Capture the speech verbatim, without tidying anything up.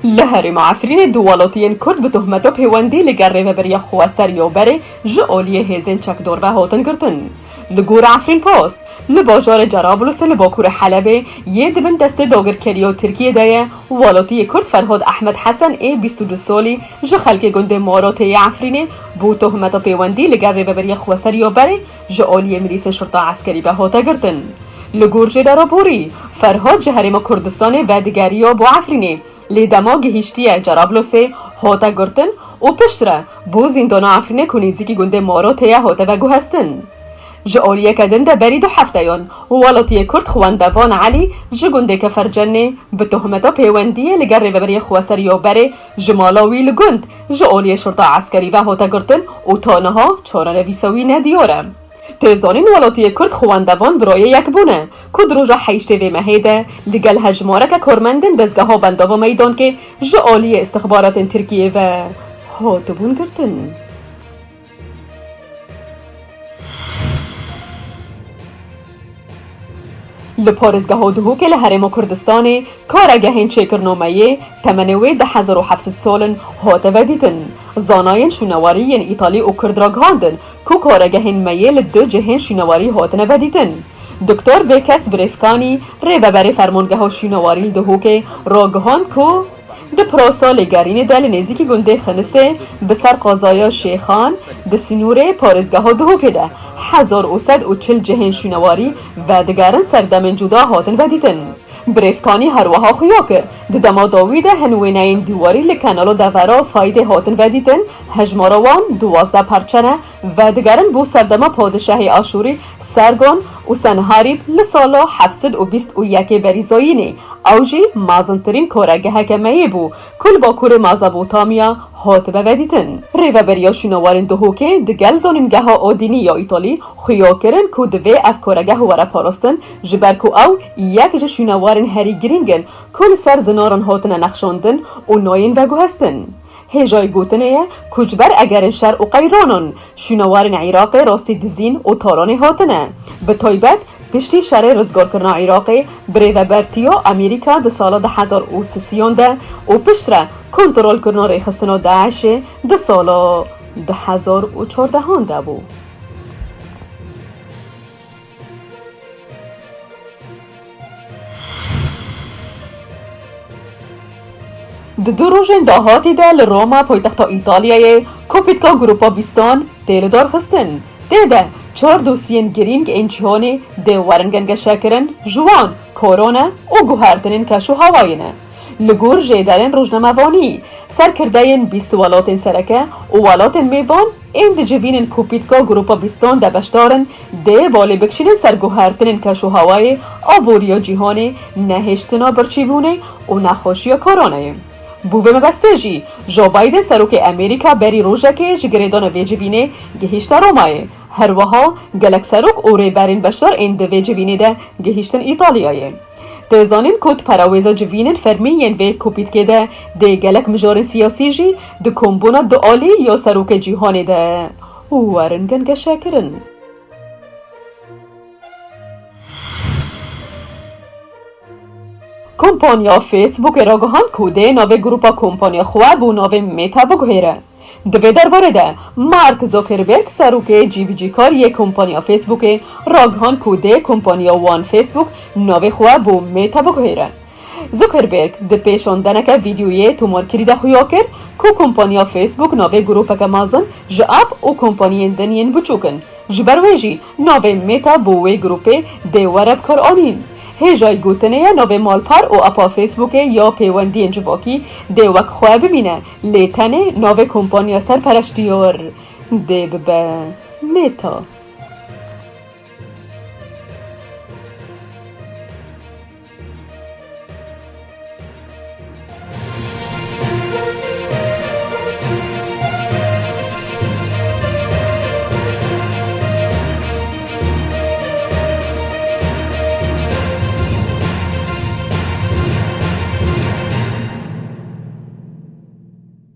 Li herêma Efrînê du welatiyên Kurd bi tohmeta pêwendî li gel Rêveberiya Xweser ya berê ji aliyê hêzên çekdar ve hatin girtin. Li gor Efrîn Post, li bajarê Cerablusê li bakurê Helebê yê di bin destê dagirkeriya Tirkiyê de ye, welatiyê Kurd Ferhad Ehmed Hesen ê bîst û du salî ji xelkê gundê Marotê yê Efrînê bo tohmeta pêwendî li gel Rêveberiya Xweser ya berê ji aliyê milîsên şirta eskerî ve hate girtin. Li gor jêdera borî, Ferhad ji Herêma Kurdistanê vedigeriya bo Efrînê, lê dema gihîştiye Cerablosê, hate girtin û piştre bo zîndana Efrînê ku nêzîkî gundê Marotê ye hate veguhestin. Ji aliyeke din de berî du hefteyan welatiyê Kurd Xwendevan Elî ji gundê Kefercenê bi tohmeta pêwendiyê li gel Rêveberiya Xweser ya berê ji mala wî li gund ji aliyê şirta eskerî ve hate girtin û ta niha çarenivîsa wî nediyar e. Tê zanîn welatiyê Kurd Xwendevan birayê yek bûne ku di roja heştê vê mehê de li gel hejmareke karmendên dezgeha bendava Meydankê ji aliyê istixbaratên Tirkiyê ve hatibûn girtin. Li parêzgeha Duhokê li Herêma Kurdistanê karegehên çêkirina meyê temenê wê du hezar û heft sed sal in hate vedîtin. Zanayên şûnewarî yên Îtalî û Kurd ragihandin ku karegehên meyê li du cihên şûnewarî hatine vedîtin. Doktor Bêkes Birêvkanî, rêveberê Fermangeha Şûnewarî li Duhokê, ragihand ku di pirasa lêgerînê de li nêzîkî gundê Xinisê bi ser qazaya Şêxan di sînorê parêzgeha Duhokê de hezar û sed û çil cihên şûnewarî vedigerin serdemên cuda hatin vedîtin. Birêvkanî her wiha xuya kir, di dema dawî de hin wêneyên dîwarî li kenala devera Faydê hatin vedîtin, hejmara wan duwazdeh perçe ne, vedigerin bo serdema padişahê Aşûrî Sergon û Senherîb li sala heft sed û bîst û yekê berî zayînê. Ew jî mezintirîn karegeheke meyê bû ku li bakurê Mezopotamya hatibe vedîtin. Rêveberiya Şûnewarên Duhokê digel Zanîngeha Odînî ya Îtalî xuya kirin ku divê ev karegeh were parastin, ji ber ku ew yek ji şûnewarên herî girîng in ku li ser zinaran hatine nexşandin û nayên veguhestin. Hêjayî gotinê ye ku ji ber egerên şer û qeyranan şûnewarên Iraqê rastî dizîn û taranê hatine. Bi taybet piştî şerê rizgarkirina Iraqê bi rêvebertiya Amerîka di sala du hezar û sisiyan de û piştre kontrolkirina rêxistina DAIŞê di sala du hezar û çardehan de bû. Di du rojên dahatî de li Roma, paytexta Îtalyayê, Kopîtka Grupa Bîstan tê lidarxistin. Tê de çar dosiyên girîng ên cîhanê dê werin gengeşekirin, ji wan korona û guhertinên keş û hawayê ne. Li gor jêderên rojnamevanî, serkirdeyên bîst welatên sereke û welatên mêvan ên di civînên Kopîtka Grupa Bîstan de beşdar in, dê balê bikişînin ser guhertinên keş û hawayê, aboriya cîhanê, nehêştina birçîbûnê û nexweşiya koronayê. Bo vê mebestê jî Joe Biden, serokê Amerîka, berî rojekê ji girêdana vê civînê gihîşte Romayê. Her wiha gelek serok û rêberên beşdar ên di vê civînê de gihîştin Îtalyayê. Tê zanîn ku di perawêza civînên fermî yên vê Kopîtkê de dê gelek mijarên siyasî jî di kombûna dualî ya serokê cîhanê de werin gengeşekirin. Kompanya Facebookê ragihand ku dê navê grupa kompanya xwe bo navê Meta biguhêre. Di vê derbarê de Mark Zuckerberg, serokê cîbicîkar yê kompanya Facebookê, ragihand ku dê kompanya wan Facebook navê xwe bo Meta biguhêre. Zuckerberg di pêşandeneke vîdeoyê tomarkirî de xuya kir ku kompanya Facebook navê grûpeke mezin ji app û kompaniyên din yên biçûk in. Ji ber wê jî navê Meta bo wê grûpê dê were bikaranîn. Hêjayî gotinê ye navê malper û appa Facebookê ya pêwendiyên civakî dê wek xwe bimîne, lê tenê navê kompanya serpereştiyar dê bibe Meta.